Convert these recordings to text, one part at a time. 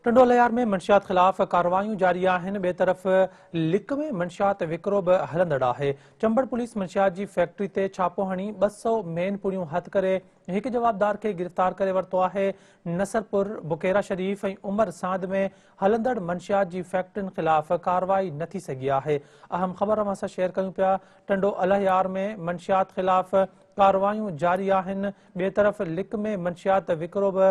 ٽنڊو الهيار ۾ منشيات خلاف ڪارروايون جاري آهن، ٻئي طرف لڪ ۾ منشيات وڪرو به هلندڙ آهي. چمبڙ پوليس منشيات جي فيڪٽري تي ڇاپو هڻي 200 مين پڙيون هٿ ڪري هڪ جوابدار کي گرفتار ڪري ورتو آهي. نصرپور، بڪيرا شريف ۽ عمر ساند ۾ هلندڙ منشيات جي فيڪٽرين خلاف ڪارروائي نه ٿي سگهي آهي. اهم خبر اوهان سان شيئر ڪيون پيا، ٽنڊو الهيار ۾ منشيات خلاف ڪارروايون جاري آهن، ٻئي طرف لڪ ۾ منشيات وڪرو به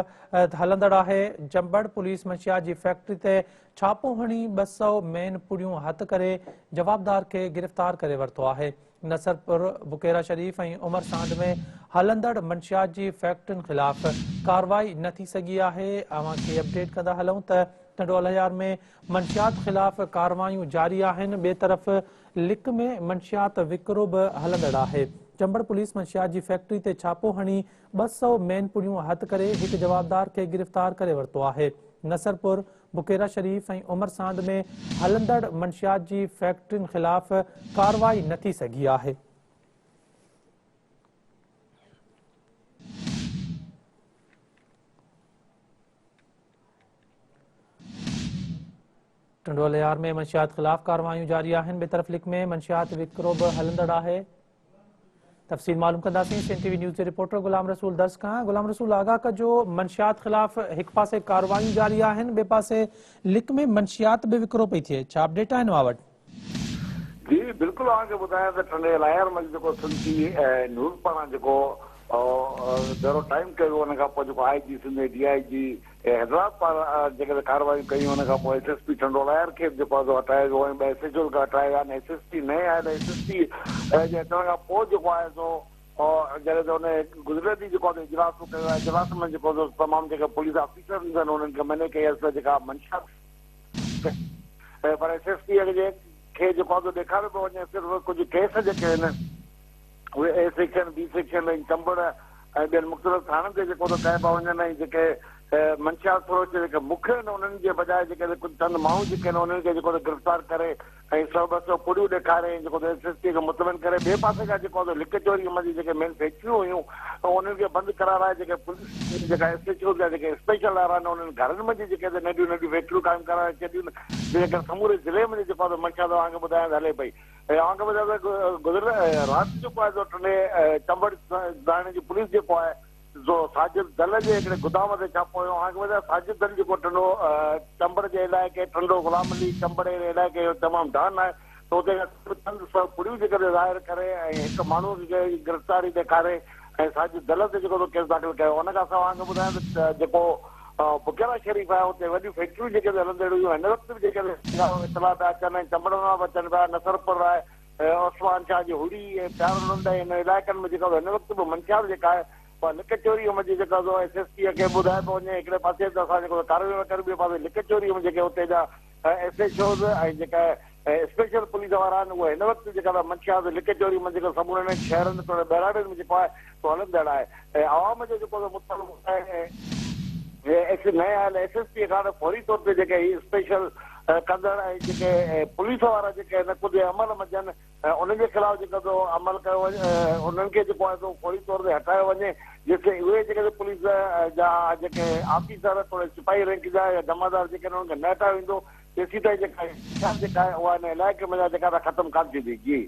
هلندڙ آهي، چمبڙ پوليس منشيات جي فيڪٽري تي ڇاپو هڻي 200 مين پڙيون هٿ ڪري جوابدار کي گرفتار ڪري ورتو آهي، نصرپور، بڪيرا شريف ۽ عمر ساند ۾ هلندڙ منشيات جي فيڪٽرين خلاف ڪارروائي نه ٿي سگهي آهي، اوهان کي اپڊيٽ ڪندا هلون ته ٽنڊو الهيار ۾ منشيات خلاف ڪارروايون جاري آهن، ٻئي طرف لڪ ۾ منشيات وڪرو به هلندڙ آهي. چمبڙ پوليس منشيات جي فيڪٽري تي ڇاپو هڻي 200 مين پڙيون هٿ ڪري هڪ جوابدار کي گرفتار ڪري ورتو آهي. نصرپور، بڪيرا شريف ۽ عمر ساند ۾ هلندڙ منشيات جي فيڪٽرين خلاف ڪارروائي نه ٿي سگهي آهي. ٽنڊو الهيار ۾ منشيات خلاف ڪارروايون جاري آهن، ٻئي طرف لڪ ۾ منشيات وڪرو به هلندڙ آهي. تفصيل معلوم ڪنداسين سنڌ ٽي وي نيوز جي رپورٽر غلام رسول درس کان. غلام رسول آگاهه ڪجو، منشيات خلاف هڪ پاسي ڪارروايون جاري آهن، ٻئي پاسي لڪ ۾ منشيات به وڪرو پئي ٿئي، ڇا اپڊيٽ آهن اوهان وٽ؟ جي بلڪل اوهان کي ٻڌايان ته ٽنڊي الهيار ۾ جيڪو سنڌ ٽي وي نيوز پاران جيڪو دورو ٽائيم ڪيو ويو ان کان پوء جيڪو آء جي سنڌ ۽ ڊي I جي حيدرآباد پاران جيڪڏهن ڪارروايون ڪيون ان کان پوء S S P Tando Allahyar کي به جيڪو آهي سو هٽايو ويو ۽ ٻه ايس ايڇ اوز کي هٽايو ويا آهن ايس ايس پي نئين آيل ايس ايس پي جي اچڻ کان پوء جيڪو آهي سو جڏهن ته ان گذريل ڏينهن جيڪو آهي اجلاس به ڪيو آهي اجلاس ۾ جيڪو آهي تمام جيڪي پوليس آفيسرز آهن انهن کي منع ڪئي آهي ته جيڪا منشا پر ايس ايس پي کي جيڪو آهي سو ڏيکاريو پيو وڃي صرف ڪجهه ڪيس جيڪي آهن اهي A section, B section ۽ Chambar ۽ ٻين مختلف ٿاڻن تي جيڪو ڪيا پيا وڃن ۽ جيڪي منشيات فروش جيڪي مک آهن انهن جي بجاء جيڪي ڪجهه چند ماڻهو جيڪي آهن انهن کي جيڪو گرفتار ڪري ۽ سئو ٻه سئو پڙيون ڏيکاري ۽ جيڪو ايس ايس پي کي مطمئن ڪري ٻئي پاسي کان جيڪو آهي لڪ چوري منجهه جيڪي مين فيڪٽريون هيون انهن کي بند ڪرارائي جيڪي پوليس جيڪا ايس ايڇ اوز جا جيڪي اسپيشل وارا آهن انهن گهرن منجهه جيڪي ننڍيون ننڍيون فيڪٽريون قائم ڪرائي ڇڏيون جنهن ڪري سموري ضلعي منجهه جيڪو آهي منشيات اوهان کي ٻڌايان ته هلي پئي ۽ اوهان کي ٻڌايان ته گذريل رات جيڪو آهي سو ٽنڊي چمبڙ ٿاڻي جي پوليس جيڪو آهي سو ساجد دل جي هڪڙي گدام تي ڇاپو هنيو. اوهان کي ٻڌايان ساجد دل جيڪو ٽنڊو چمبڙ جي علائقي ٽنڊو غلام علي چمبڙ اهڙي علائقي جو تمام ڊان آهي ته اتي کان چند سئو پڙيون جيڪڏهن ظاهر ڪري ۽ هڪ ماڻهو کي گرفتاري ڏيکاري ۽ ساجد دل تي جيڪو ڪيس داخل ڪيو. ان کان سواء اوهان کي ٻڌايان ته جيڪو بڪيرا شريف آهي اتي وڏيون فيڪٽريون جيڪي هلندڙ هيون هن وقت به جيڪي اطلاع پيا اچن ۽ چمبڙ مان به اچن پيا نصرپور آهي عثمان شاهه جي هڙي ۽ پيارو لنڊ ۽ هن علائقن ۾ جيڪا هن وقت به منشيات جيڪا آهي اها لڪ چوريء منجهه جيڪا سو ايس ايس پيء کي ٻڌايو پيو وڃي هڪڙي پاسي ته اسان جيڪو ڪارروائي پيا ڪريون ٻئي پاسي لڪ چوريء ۾ جيڪي اتي جا ايس ايڇ اوز ۽ جيڪا اسپيشل پوليس وارا آهن اهي هن وقت جيڪا سا منشيات لڪ چوري منجهه جيڪو سمورن شهرن توڙي ٻهراڙين ۾ جيڪو آهي سو هلندڙ آهي ۽ عوام جو جيڪو سو مطالبو آهي ايس نئين آيل ايس ايس پي کان ته فوري طور تي جيڪي هي اسپيشل ڪندڙ ۽ جيڪي پوليس وارا جيڪي هن ڪڌي عمل منجهن انهن جي خلاف جيڪو سو عمل ڪيو وڃي انهن کي جيڪو آهي سو فوري طور تي هٽايو وڃي جيسين اهي جيڪي پوليس جا جيڪي آفيسر توڙي سپاهي رينڪ جا يا جمعدار جيڪي آهن انهن کي نه هٽايو ويندو تيسين تائين جيڪا جيڪا آهي اها هن علائقي منجهان جيڪا ختم ڪانه ٿيندي جي.